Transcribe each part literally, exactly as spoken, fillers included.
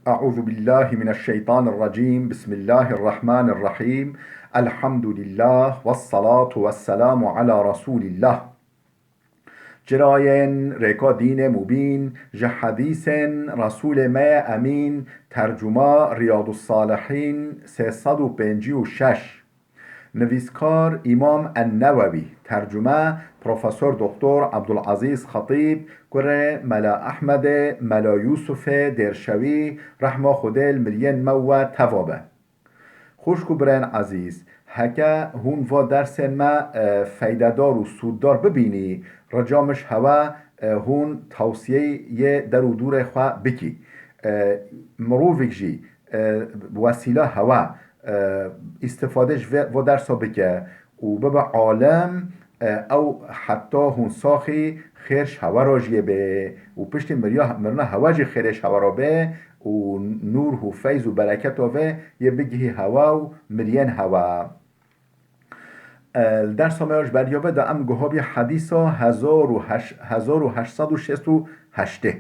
أعوذ بالله من الشيطان الرجيم. بسم الله الرحمن الرحيم. الحمد لله والصلاة والسلام على رسول الله. Çirayên rêka dînê mubîn, ji hedîsên Resûlê me yê Emîn, tercuma Riyadus Salihîn sê sed û pêncî û şeş. Nivîskar Îmam En-Newewî, tercume Profesor Doktor Abdulazîz Xetîb, kurê Mela Ehmedê, Mela Yûsufê Dêrşewî, rehma Xwedê li miriyên me û we teva be. Xwişk û birayên ezîz, heke hûn va dersên me, e, feydedar û sûddar bibînî, rica min ji hewe, e, hûn tewsiyeyê der û dûrê xwe bikî. E, mirovik jî, e, wesîla hewe, e, îstifade ji vê, va dersa bike û bibe alim, e, ew heta hûn saxî xêr ji hewe re jiyê bê û piştî miriya, mirina hewe jî xêrê ji hewe re bê û nûr û feyz û bereketa vê yê bigihî hewe û miriyên hewe. E, li dersa me ya ji beriya ve de em guha bî hedîsa hezar û heşt, hezar û heşt sed û şêst û heştê.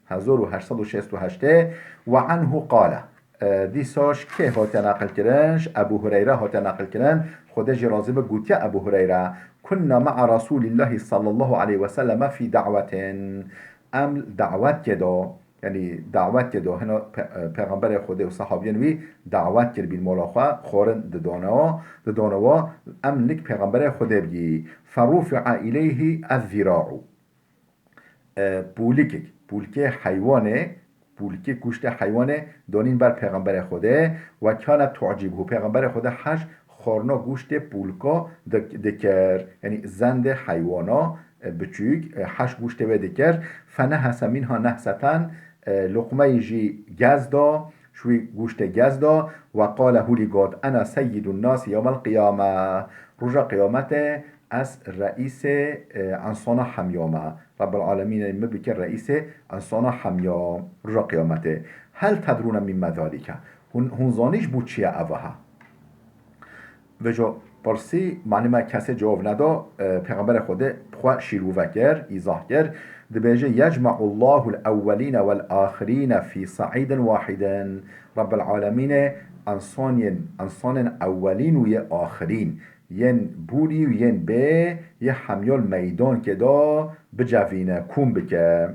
Hezar û heşt sed û şêst û heştê. Ve anhu qale. E, dîsa ji kê hate neqilkirin? Ji Ebû Hureyre hate neqilkirin. Xwedê jî razî be, gotiye Ebû Hureyre: "Kunna ma'a Resûlîllahî sallallahu aleyhi ve selleme fî da'wetin." Em dawetkê de, yanî dawetkê de, hina pe-, e, Pêxemberê Xwedê û sehabiyên wî dawet kiribîn mala xwe, xwarin didanawa, didanawa, em nik Pêxemberê Xwedê bigî. "Ferufi'a ileyhi ez-zira'u." E, pûlikek, pûlikê heywanê, pûlikê goştê heywanê danîn ber Pêxemberê Xwedê, "Ve kâne tu'cibhu." Pêxemberê Xwedê heş xwarina goştê pûlika dik-, dikir. Yanî zendê heywana, e, biçûk, e, heş goştê wê dikir. "Fenehese minha nehseten", e, luqmeyê jî gez da, ji wî goştê gez da, "Ve qale", hûlî got, "Ena seyyidun nasi yewmel qiyame." Roja qiyametê ez reîsê, e, ensana hemya me. Rabbil Alemînê min bike reîsê ensana hemya roja qiyametê. "Hel tedrûne mîmme zalike?" Hûn, hûn zanî ji bo çi ye ev aha? Vêca pirsî, malûm e, kesê cewab neda, e, Pêxemberê Xwedê bi xwe şîrove kir, îzah kir. Dibêje, "Yecme'ullahul ewwelîne wel axirîne fî se'îdin wahidin." Rabbil Alemînê ensanên, ensanên ewwelîn û yê axirîn, yên bûrî û yên bê, yê hemya li meydankê de bicevîne, kom bike.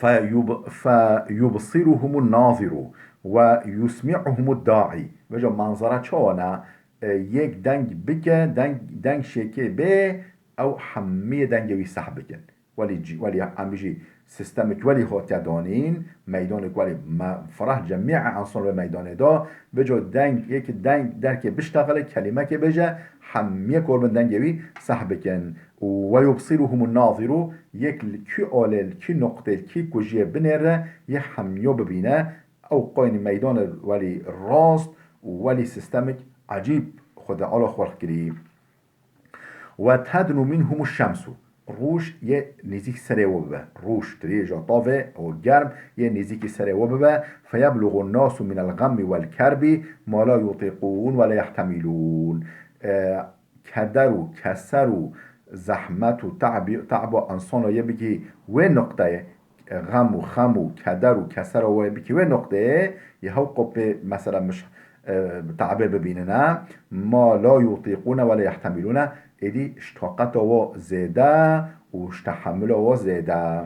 Feyub-, feyubsiruhumun naziru ve yusmi'uhumud da'i. Vêca manzara çawa ne? E, yek deng bike, deng, deng şêkê bê, ew hemiyê dengê wî seh bikin. Welî ci-, welî em bijî sistemek welî hatiye danîn, meydanek welî me-, fireh cemî ensan ve meydanê da, vêca deng, yek deng derkê biştexile, kelîmekê bêje, hemiyê korbin dengê wî seh bikin. Û ve yubsiruhumun naziru, yek li kî alê, li kî noqtê, li kî kujiyê binêre, yê hemiyo bibîne. Ew qoynî meydanê welî rast û welî sistemek ecîb Xwedê ala xwelq kirî. Ve tednu minhumu şemsu. Roj yê nêzîk serê we bibe. Roj, dirêja tavê û germ yê nêzîkî serê we bibe. Feyeblugun nasu minel gammi wel kerbi ma la yutîqûn ve la yehtemîlûn. E, keder û keser û zehmet û te'bî, te'ba insana yê bigî wê noqteyê, xem û xem û keder û kesera wê bikî wê noqteyê, yê hew qopê mesela miş, e, te'bê bibînine, ma la yutîqûne ve la yehtemîlûne, êdî ji taqeta we zêde û ji tehemula we zêde.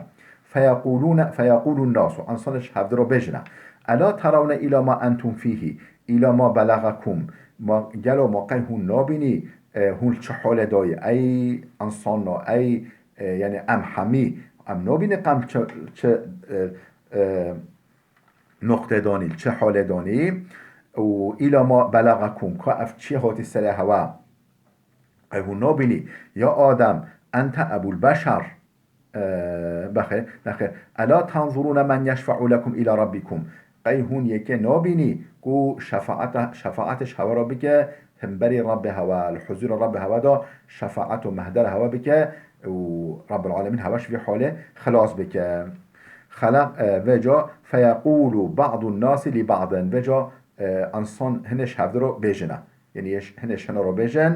Feyeqûlûne, feyeqûlûn nasu, insana ji hevdira bêjine, ela terawne îla ma entum fîhî, îla ma belegekum, ma, gelo ma qey hûn nabînî, e, hûn li çi holê dayî, ey insana, ey, e, yanî em hemî, em nabînî qey em çi, çi, e, e, noqtê danî, li çi holê danî û îla ma belegekum, ka ev çi hatî serê hewa. Qey hûn nabînî, ya Adem, ente ebul beşer, e, bexê, nexê, ela tenzurûne men yeşfe'u lekum îla rabbikum. Qey hûn yekê nabînî ku şefaeta, şefaetê ji hewa re bike, himberî Rabbê hewa, li huzûra Rabbê hewa de şefaet û mehdera hewa bike û Rabbil Alemîn hewa ji vî holê xilas bike. Xelaq, e, vêca, feyeqûlu ba'dun nasi li ba'din. Vêca, e, insan hinê ji hevdiro bêjine. Yanî yeş-, hinê ji hine ro bêjin,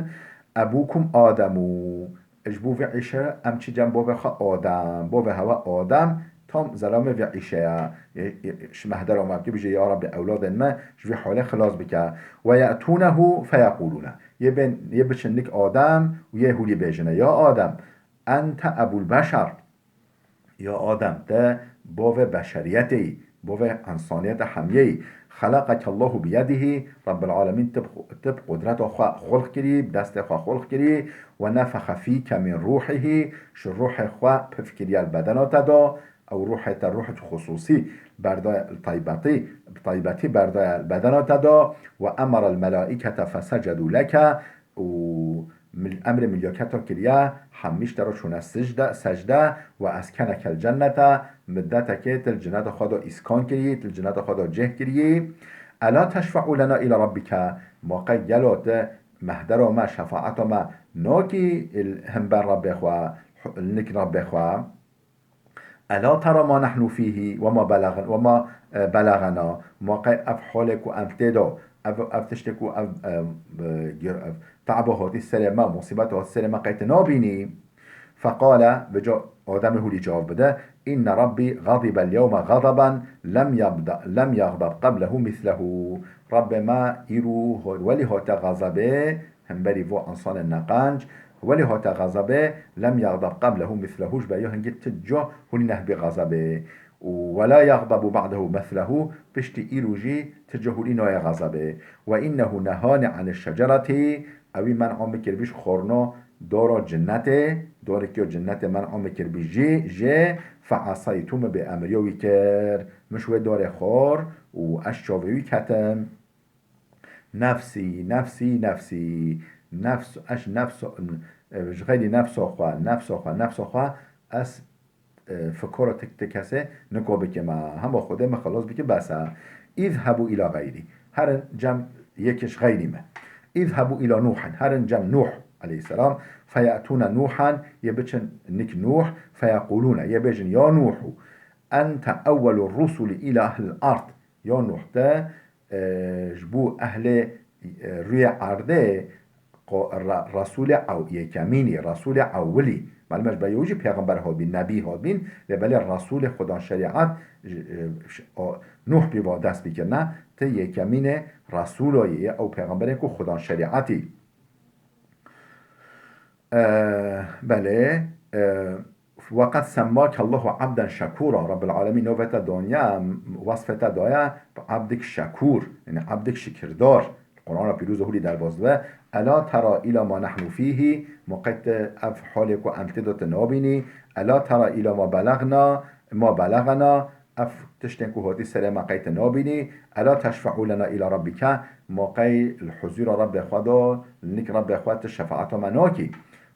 ebûkum Ademû. Ji bo vê îşe em çi cem bavê xwe Adem. Bavê hewa Adem, Tam zelamê vê îşe ye. Yê, yê, ji mehdera me bike, bije, ya Rabbi, ewladên me ji vê halê xilas bike. Ve ye'tûnehu feyeqûlûne. Yê bên, yê biçin nik Adem û yê hûlî bêjine, ya Adem, ente ebul beşer. Ya Adem, te bavê beşeriyetê yî, bavê însaniyeta hemiyê yî. Xeleqekallahu biyedihî, Rabbil alemîn te bi, te bi qudreta xwe xulq kirî, bi destê xwe xulq kirî, ve nefexe fîke min ruhihî, ji ruhê xwe pif kiriye li bedena te de, ew ruhê te ruhek xusûsî berdaye li taybetî, bi taybetî berdaye li bedena te de, ve emere l melaîkete fesecedû leke, û mil-, emrê milîyaketa kiriye, hemî ji te re çûne sicde, secde, ve eskenekel cennete, middetekê til cineta xwe de îskan kirî, til cineta xwe de cih kirî. Ela teşfe'u lena ila rabbike, ma qey gelo te mehdera me, şefaeta me nakî il himber Rabbê xwe, nik Rabbê xwe? Ela tera ma nehnu fîhî ve ma belagn-, ve ma, e, belagena. Ma qey ev halê ku em tê de, ev, ev tiştê ku ev, e, e, gir-, ev te'ba hatî serê me, musîbet hatî serê me qey tu nabînî? Feqale, vêca Ademê hûlî cewab bide, Inne Rabbî xadibel yewme xadaben lem yabda-, lem yaxdab qeblehu mislehu. Rabbê me îro ho-, welî hate xezebê, hemberî vo însanên neqenc, welî hate xezebê, lem yaxdab qeblehu mislehu, ji ber yo hingî ti ca hûlî nehbî xezebê. Û wela yaxdabu ba'dehu mislehu, piştî îro jî ti ca hûlî nayê xezebê. Ve innehu nehani anî şeceretî, ewî men'a min kir vî ji xorna dora cinnetê, dorê kî yo cinnetê men'a min kir vî jî, jê, fe'eseytu, min bêemriya wî kir. Min ji wê dorê xor û ez çavê wî ketim. Nefsî, nefsî, nefsî. Nefs, ez nefs, e, ji xeyrî nefsa xwe, nefsa xwe, nefsa xwe, ez, e, fikora ti, ti kesê niko bikim. Hema Xwedê min xelas bike, bes e. Îzhebu îla xeyrî. Herin cem yekê ji xeyrî me. Îzhebu îla Nûhin. Herin cem Nûh aleyhisselam. Feye'tûne Nûhen. Yê biçin nik Nûh. Feyeqûlûne. Yê bêjin, ya Nûhu, ente ewwelu rusulî îla ehlil ard. Ya Nûh, te, e, ji bo ehlê, e, rûyê erdê qo-, ra-, Resûlê ew-, yekemînî, Resûlê ewilî. Malum e ji ber yew jî pêxember hatbîn, nebî hatbîn, lê belê Resûlê Xudan şerîet, ji, e, ş-, o, Nûh pê va dest bikirine, ti yekemînê Resûlo yê, ew pêxemberê ku Xudan şerîetî. E, belê, e, Weqed semmake Allahu abden şekûra. Rabbil alemîn navê te daniye, wesfê te daye bi abdik şekûr, yani abdik şikirdar. Qur'ana pîroz hûlî derbas dibe. Ela tera îla ma nehnu fîhî, ma qey te ev halê ku em tê de tu nabînî. Ela tera îla ma belagna, ma belagana, ev tiştên ku hatî serê me qey tu nabînî. Ela teşfe'u lena îla rabbike, ma qey li huzûra Rabbê xwe de, li nik Rabbê xwe tu şefaeta me nakî.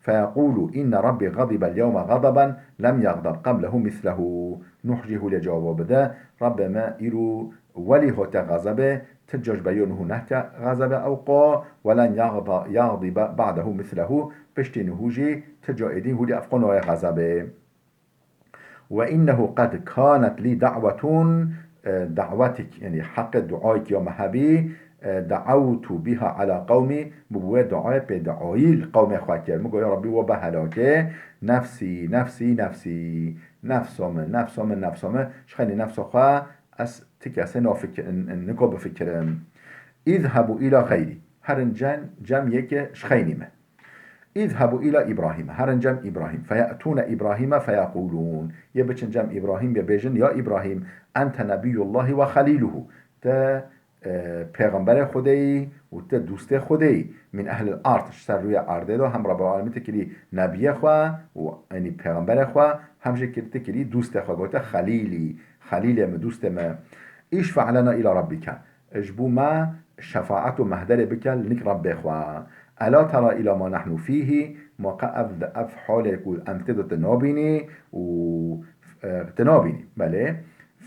Feyeqûlu, Inne Rabbî xadibel yewme xadaben lem yaxdab qeblehu mislehu. Nuh jî hûlê cewaba bide, Rabbê me îro welî hate xezebê, ti ca ji ber yo Nuhû nehte xezebê ew qo, we len yaxda-, yaxdibe ba'dehu mislehu, piştî Nuhû jî ti ca êdî hûlî ev qo nayê xezebê. Ve innehu qed kanet lî da'wetun, e, da'wetik, yani heqê duayek ya me hebî, e, da'awtu biha ala qewmî, bi wê duayê pê duayî li qewmê xwe kir. Min got, ya Rabbî, we be helakê, nefsî, nefsî, nefsî, nefsa min, nefsa min, nefsa min, ji xeynî nefsa xwe ez ti kesê nafikir-, n-, n-, niko bifikirim. Îzhebu îla xeyrî, herin cem, cem yekê ji xeynî me. Îzhebu îla Îbrahîme, herin cem Îbrahîm. Feye'tûne Îbrahîme feyeqûlûn. Yê biçin cem Îbrahîm, yê bêjin, ya Îbrahîm, ente nebiyullahî ve xelîluhu. Te, e, pêxemberê Xwedê yî û te dostê Xwedê yî. Min ehlil ard, ji ser rûyê erdê de hem Rabbul Alemîn te kirî nebiyê xwe û, yanî pêxemberê xwe, hem jî kir-, te kirî dostê xwe. Gote xelîlî, xelîlê min, dostê min. Îşfe' lena îla rabbike. Ji bo me şefaet û mehderê bike li nik Rabbê xwe. Ela tera îla ma nehnu fîhî, ma qe ev, ev halê ku em tê de tu nabînî û, e, tu nabînî. Belê.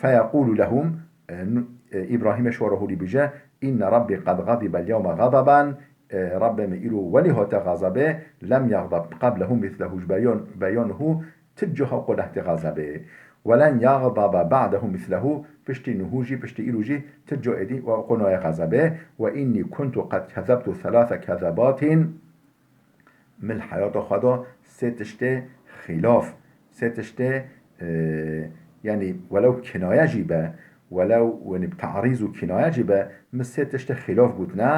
Feyeqûlu lehum, e, nu-, e, Îbrahîmê ji wan re hûlî bije, Inne Rabbî qed xadibel yewme xadaben, e, Rabbê min îro welî hate xezebê, lem yaxdab qeblehu mislehu, ji ber yo, ber yo Nuhû, ti cih ew qo nehtê xezebê. Welen yaxdabe ba'dehu mislehu, piştî Nuhû jî, piştî îro jî, ti cih êdî ew qo nayê xezebê. Ve innî kuntu qed kezebtu selase kezebatin. Min li heyata xwe de sê tiştê xîlaf, sê tiştê, e, Yanî welew kinaye jî be, welew, yanî, bi te'rîz û kinaye jî be, min sê tiştê xîlof gotine,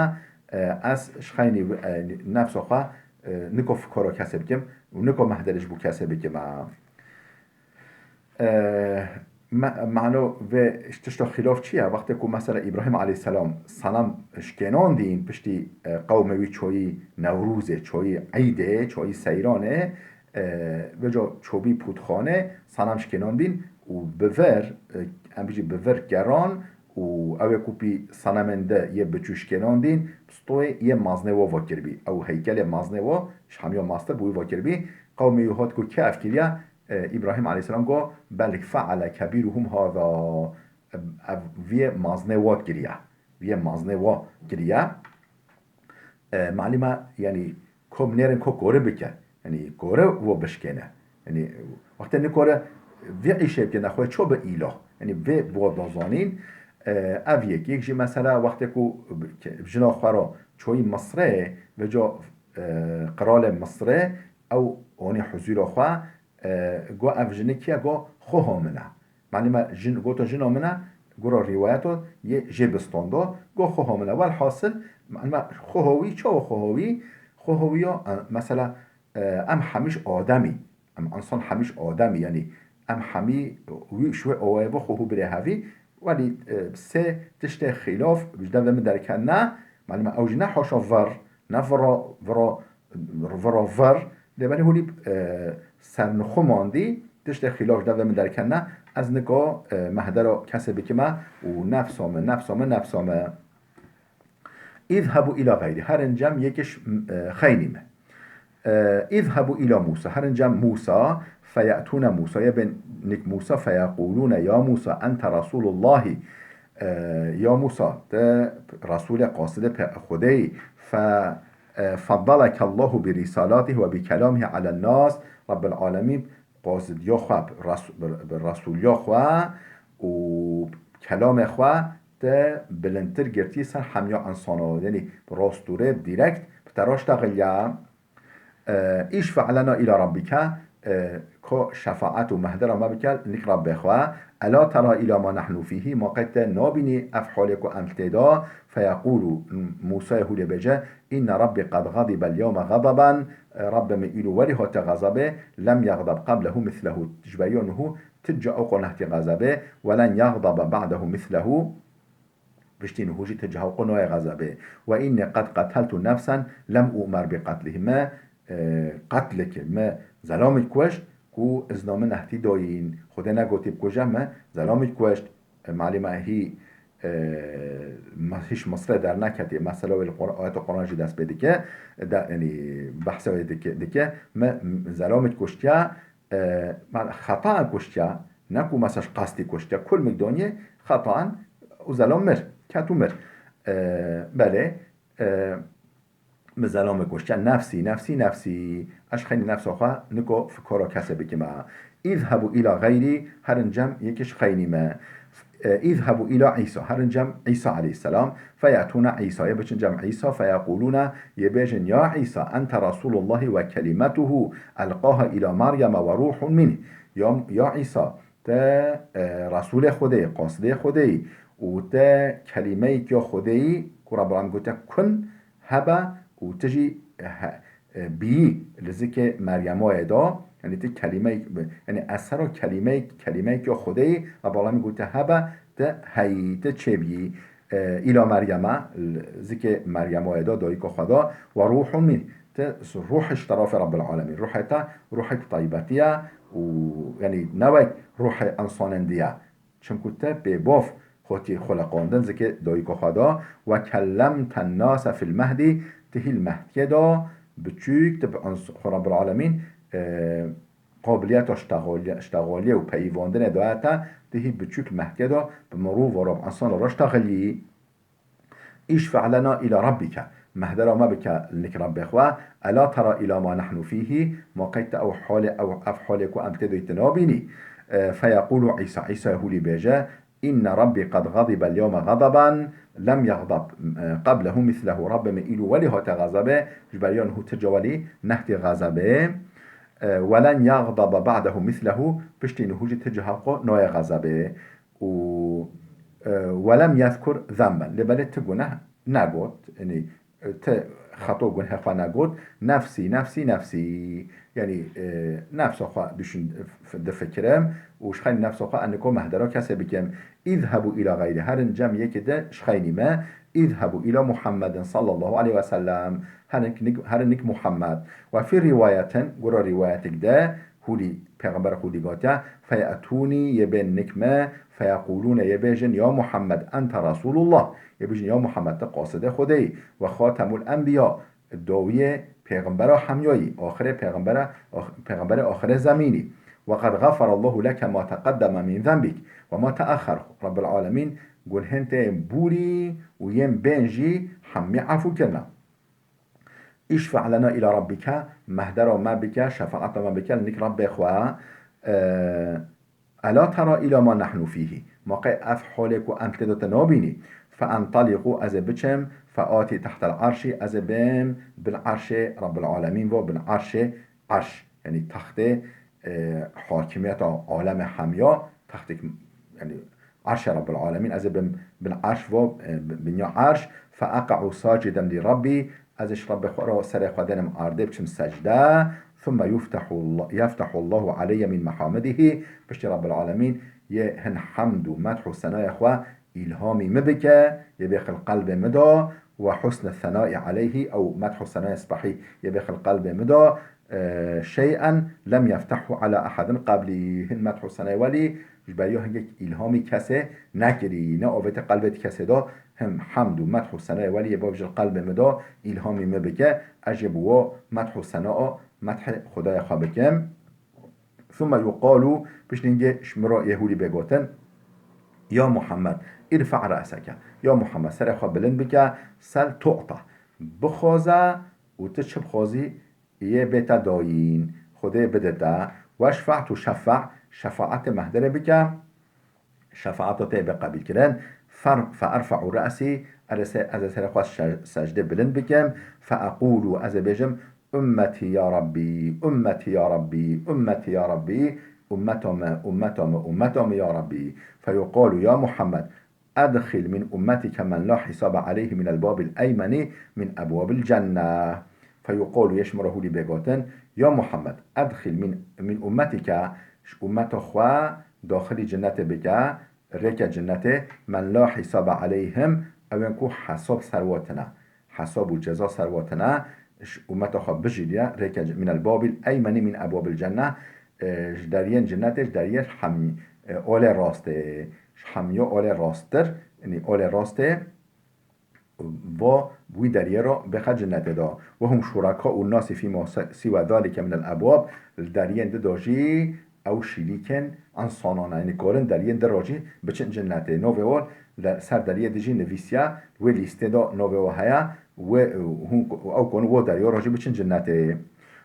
e, ez ji xeynî, e, nefsa xwe, e, niko fikara kesê bikim û niko mehderê ji bo kesê bikim. E, me-, mano vê tişta xîlof çi ye? Wextê ku mesela Îbrahîm aleyhisselam senem şikênandîn, piştî, e, qewmê wî çoyî Newrûzê, çoyî Eydê, çoyî Seyranê, e, vêca çobî pûtxanê, senem şikênandîn û bi vir, e, em bijî bi vir geran û ew ê ku pî senemên di yê biçû şikênandîn, stoyê yê meznê wa va kiribî. Ew heykelê meznê wa, ji hemiya meztir bi wî va kiribî. Qewmê wî hat ku kê ev kiriye? E, Îbrahîm aleyhisselam got, "Bel fe'ale kebîruhum hâzâ." Ev viyê meznê wa kiriye. Viyê meznê wa kiriye. E, malî me, yanî, ko binêrin ko kore bike. Yanî, kore wo bişkêne. Yanî, wextê nikore vê îşê bike, nexwe ço bi îlah. Yanî, vê bo dozanîn, e, ev yek. Yek jî mesela wextê ku jina xwe ro çoyî Misrê, vêca, e, qiralê Misrê, ew onî huzûra xwe, e, go ev jini kiye? Go xoha min e. Malî me jin, goto jina min e, gura rîwayeto yê jê bistando, go xoha min e. Welhasil, malî me xoha wî, çawa xoha wî? Xoha wî ya, e, mesela, e, em hemî ji Ademî, em insan hemî ji Ademî, yanî em hemî wî ji wê awayê ve xwe hû birê hevî, welî, e, sê tiştê xîlof ji devê min derketine, malî me ew jî ne haşa vir, ne vira, vira, vira vir, lê belê hûlî, e, sernixwe mandî, tiştê xîlof ji devê min derketine, ez nika, e, mehdera kesê bikime û nefsa min, nefsa min, nefsa min. Îzhebu îla xeyrî. Herin cem yekî ji, e, xeynî min. E, Îzhebu îla Mûsa. Herin cem Mûsa, feye'tûne Mûsa. Yê bên nik Mûsa, feyeqûlûne, ya Mûsa, ente Resûlullahî. E, ya Mûsa, te Resûlê qasidê pe-, Xwedê yî. Fe, e, feddaleke Allahu bi risalatihi ve bi kelamî alen nas. Rabbil alemîn qasidiya xwe, bi res-, bi, bi Resûliya xwe û kelamê xwe te bilindtir girtî ser hemiya insana. Yanî bi rastûrê, direkt bi te raşta xiliya. E, îşfe' lena îla rabbike, e, ko şefaet û mehdera me bike nik Rabbê xwe. Ela tera îla ma nehnu fîhî, ma qey te nabînî ev halê ku em tê de? Feyeqûlû, Mûsayê hûlê bêje, inne Rabbî qed xedîbel yewme xedaben, e, Rabbê min îro welî hate xezabê, lem yexdeb qeblehu mislehu, ji beriya niho ti ca ew qo nehtî xezabê, we len yexdebe ba'dehu mislehu, piştî niho jî ti ca ew qo nayê xezabê. Ve înnî qed qeteltu nefsen lem u'mer bi qetlihî. Me, e, qetl kir, me zelamê kuşt ku izna min nehtî dayîn. Xwedê negotî bikuje, me zelamê kuşt. E, malî me hî, e, me hîş Misrê derneketê. Mesela wê li Qur-, ayeta Quran jî dest pê dike. De, yanî behsa wê dike, dike. Me, m-, zelamê kuştiye, e, me xeta kuştiye. Ne ku mesela ji qastî kuştiye. Kul mik donye xeta û zelam mir. Ket û mir. E, belê, e, Min zelamê kuştiye, nefsî, nefsî, nefsî. Ez xeynî nefsa xwe niko fikora kesê bikime. Îzhebû îla xeyrî, herin cem yekî ji xeynî me. E, îzhebû îla Îsa, herin cem Îsa aleyhisselam. Feyetûne Îsa, yê biçin cem Îsa, feyeqûlûne, yê bêjin, ya Îsa, ente Resûlullahî ve kelîmetuhu elqaha îla Meryeme ve rûhun mînî. Ya, ya Îsa, te, e, Resûlê Xwedê yî, qasidê Xwedê yî û te kelîmeyek ya Xwedê yî, ku Rabbul Alemîn gote kun, hebe û tu jî he-, e, bîyî li zikê Meryemeyê de, yanî tu kelîmeyek, yanî ez ser o kelîmeyek, kelîmeyek ya Xwedê yî, Rabbul Alemîn gote hebe, tu heyî, tu çêbîyî, e, îla Meryeme, li zikê Meryemeyê de, dayika xwe de, ve rûhun mîn, tu ruhê ji terafê Rabbul Alemîn, ruhê te, ruhek taybetî ye û, yanî ne wek ruhê insanên diye. Çimku te pê bav xwetî xuleqandin zikê dayika xwe de, ve kellemten nase fil mehdî, tu hî li mehdiyê de biçûk, tu bi ens-, xwe Rabbul Alemîn, e, qabiliyeta ştexaliye, ştexaliye û peyivandinê daye te, tu hî biçûk li mehdiyê de bi mirov û bi insana re ştexilî. Îşfe' lena îla rabbike. Mehdera me bike li nik Rabbê xwe. Ela tera îla ma nehnu fîhî. Ma qey te ew halê, ew, ev halê ku em tê de yî tu nabînî. E, feyeqûlu Îsa. Îsa hûlî bêje, inne Rabbî qed xedîbel yewme xedaben lem yexdab, e, qeblehu mislehu. Rabbê min îro welî hate xezabê, ji beriya niho ti ca welî nehtî xezabê. E, "Welen yagdaba ba'dehu mislehu", piştî nuhû jî ti ciha xwe nayê xezebê. Û, e, "Welem yezkur zenben", lê belê ti guneh negot. Yanî, e, ti xeto gunehê xwe negot. "Nefsî, nefsî, nefsî." Yanî, e, nefsa xwe düşün-, f-, difikirim û ji xeynî nefsa xwe ez niko mehdera kesê bikim. "Îzhebu îla xeyrî", herin cem yekê de ji xeynî me. "Îzhebu îla Muhammedin sallallahu aleyhi ve sellem", herin nik, herin nik Muhammed. "Ve fî rîwayetin", gora rîwayetik de, hûlî Pêxember hûlî gotiye, "Feyetûnî", yê bên nik me, "feyeqûlûne", yê bêjin, "Ya Muhammed, ente Resûlullah", yê bêjin, "Ya Muhammed, tu qasidê Xwedê yî." "Ve xatemul enbiya", dawiyê pêxembera hemyayî, axirê pêxembera, ax-, pêxemberê axirê zemînî. "Ve qed xeferallahu leke ma teqeddeme min zenbik ve ma teexxer." Rabbul Alemîn gunhên te yên bûrî û yên bên jî hemî efû kirine. "Îşfe' lena îla rabbike", mehdera me bike, şefaeta me bike li nik Rabbê xwe. E, "Ela tera îla ma nehnu fîhî", ma qey ev holê ku em tê de te nabînî? "Fe entaliqû", ez ê biçim, "fe atî tehtel arşî", ez ê bêm bin arşê Rabbul Alemîn ve bin arşê arş, yanî textê, e, hakimiyeta aleme hemiya, textêk, yanî arşê Rabbul Alemîn, ez ê bim bin arş ve, e, bi-, binya arş, "fe eqe'u saciden li Rabbî", ez ê ji Rabbê xwe re serê xwe denim ardê biçim secde, "thumme yuftehu, yeftehu Allahu aleyye min mehamidihî", piştî Rabbul Alemîn yê hin hemd û medh û senaya xwe îlhamî min bike, yê bêxil qelbê min de, "ve husne senai aleyhî", ew medh û senaya spehî yê bêxil qelbê min de, e, "şey'en lem yeftehu ala ehadin qablî", hin medh û senaya welî ji beriya hingek îlhamî kesê nekirî, ne avêtê qelbê ti kesê de, him hemd û medh û senaya welî yê bavêje li qelbê min de, îlhamî min bike, ez jê bi wo medh û senaa, medhê Xwedaya xwe bikim. "Thumme yuqalu", piştî hingê ji min re yê hûlî bê gotin, "Ya Muhammed, irfe' re'seke." Ya Muhammed, serê xwe bilind bike, "sel tu'ta." Bixwaze û tu çi bixwazî, yê bê te dayîn, Xwedê bide te. "Weşfe' tuşeffe'", şefaetê mehderê bike, şefaeta te bê qebîlkirin. "Fer-, fe erfe'u re'sî", ez ê se-, ez ê serê xwe şe-, secdê bilind bikim. "Fe eqûlu", ez ê bêjim, "Ummetî ya Rabbî, ummetî ya Rabbî, ummetî ya Rabbî, ummeta me, ummeta me, ummeta me ya Rabbî." "Fe yuqalu ya Muhammed, edxil min ummetike men la hisabe aleyhi minel babil eymeni min ebwabil cenne." "Fe yuqalu", yê ji min re hûlî bê gotin, "Ya Muhammed, edxil min, min ummetike", ji ummeta xwe daxilî cinnetê bike, rêke cinnetê, "men la hisabe aleyhim", ewên ku hesab ser we tine, hesab û ceza ser we tine, ji ummeta xwe bijîriye, rêke c-, "minel babil eymeni min ebwabil cenne", e, ji deriyên cinnetê, ji deriyê hem, e, olê rastê, ji hemiya olê rasttir, yanî olê rastê, va wî deriyê re bêxe cinnetê de. "Ve hum şureka'u nasi fîma si-, siwa zalike minel ebwab", li deriyên di de jî ew şîrîkên însanan e. Yanî karin deriyên di re jî biçin cinnetê. Navê wan li ser deriyê di jî nivîsiye, wê lîstê de navê wan heye, wê, hûn, ew kon wo deriya re jî biçin cinnetê.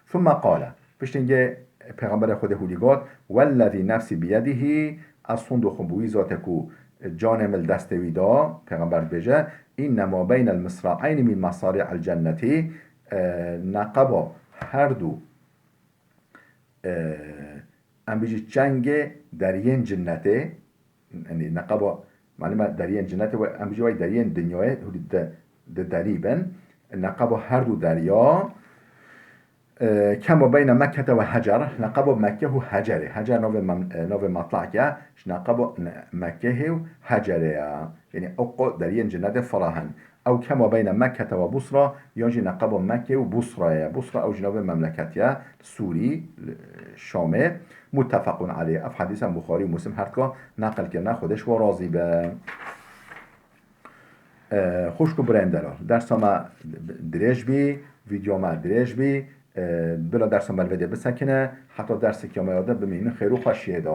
"Thumme qale", Piştî hingê Pêxemberê Xwedê hûlî got, "Wellezî nefsî biyedihî", ez sond dixwim bi wî zatê ku canê min li destê wî da, Pêxember dibêje, "Înne ma beynel misra'eynî min mesarî'el cennetî", e, neqeba her du, e, em bijî çengê deriyên cinnetê, Yanî neqeba, malum e, deriyên cinnetê we, em bijî wey deriyên dinyayê, hûdî di, di derî bin. Neqeba her du derya, e, kema beyne Mekkete ve Hecer, neqeba Mekke û Hecerê. Hecer navê mem-, e, navê metlak e, ji neqeba ne-, Mekkehê û Hecerê ye. Yanî ew qo deriyên cinnetê firahin. Ew kema beyne Mekkete ve Busra, yan jî neqeba Mekke û Busrayê ye. Busra ew jî navê memleketê ye, li Sûrî, li Şamê. Muttefequn aleyh. Ev hedîsa Buxarî û Muslim her dika neqil kirine, Xwedê ji we razî be. E, xwişk û birayên delal. Dersa me dirêj bî, vîdeo me dirêj bî. E, bila dersa me li vê dê bisekine, heta derseke me ya de bimînin xêr û xweşiyê de.